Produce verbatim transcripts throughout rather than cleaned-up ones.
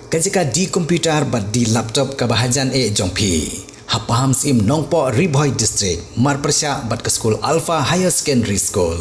Ka jaka di computer bad di laptop kaba hajan eh jong phi, ha Pahamsyiem Nongpoh, Ri Bhoi District, marpyrshah bad ka skul Alpha Higher Secondary School.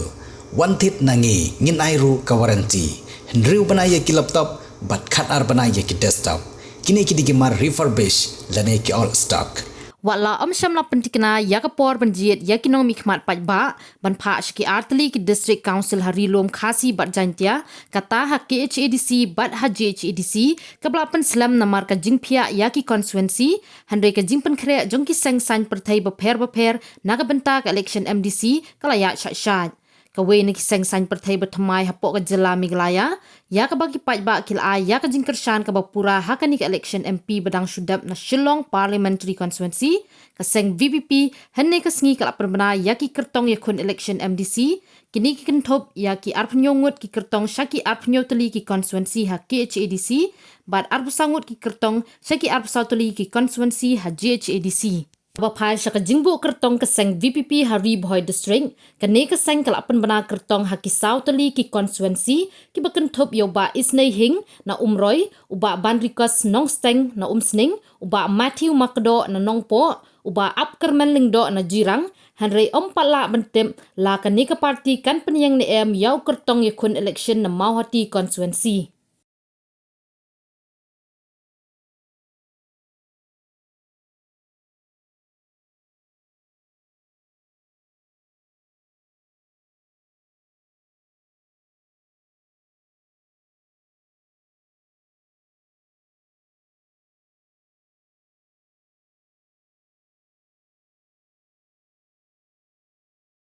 Wan thied na ngi, ngin ai ruh ka warranty. Hynriew bnai ïa ki laptop bad khatar bnai ïa ki desktop. Kine ki dei ki mar refurbish lane ki old stock. Wat la ym shym la pynthikna ïa ka por ban jied ïa ki nongmihkhmat paidbah ban phah sha ki artylli ki District Council ha Ri Lum Khasi bad Jaintia, kata ha K H A D C bad ha G H A D C, kaba la pynslem namar ka jingphiah ïa ki constituency, hynrei ka jingpynkhreh jong ki seng saiñ pyrthei bapher bapher na ka bynta ka election M D C ka la ïaid shah shah. Kawei na ki seng saiñ pyrthei bathymmai hapoh ka jylla Meghalaya ïa kaba ki paidbah ki la ai ïa ka jingkyrshan kaba pura ha kane ka election M P ba dang shu dep na Shillong Parliamentary Constituency, ka seng V P P, hynne ka sngi ka la pynbna ïa ki kyrtong ïakhun election M D C. Kine ki kynthup ïa ki arphew ngut ki kyrtong sha ki arphew tylli ki constituency ha K H A D C bad arphew saw ngut ki kyrtong sha ki arphew saw tylli ki constituency ha G H A D C. Ba phai sha ka jingbuh kyrtong ka seng V P P ha Ri Bhoi District, kane ka seng ka la pynbna kyrtong ha ki saw tylli ki constituency, kiba kynthup ïa u Bah Isnei Hing na Umroi, u Bah Banrikos Nongsteng na Umsning, u Bah Matthew Makdoh na Nongpoh, u Bah Apkyrmen Lyngdoh na Jirang, hynrei ym pat lah ban tip la kane ka party kan pynïeng ne em ïa u kyrtong ïakhun election na Mawhati constituency.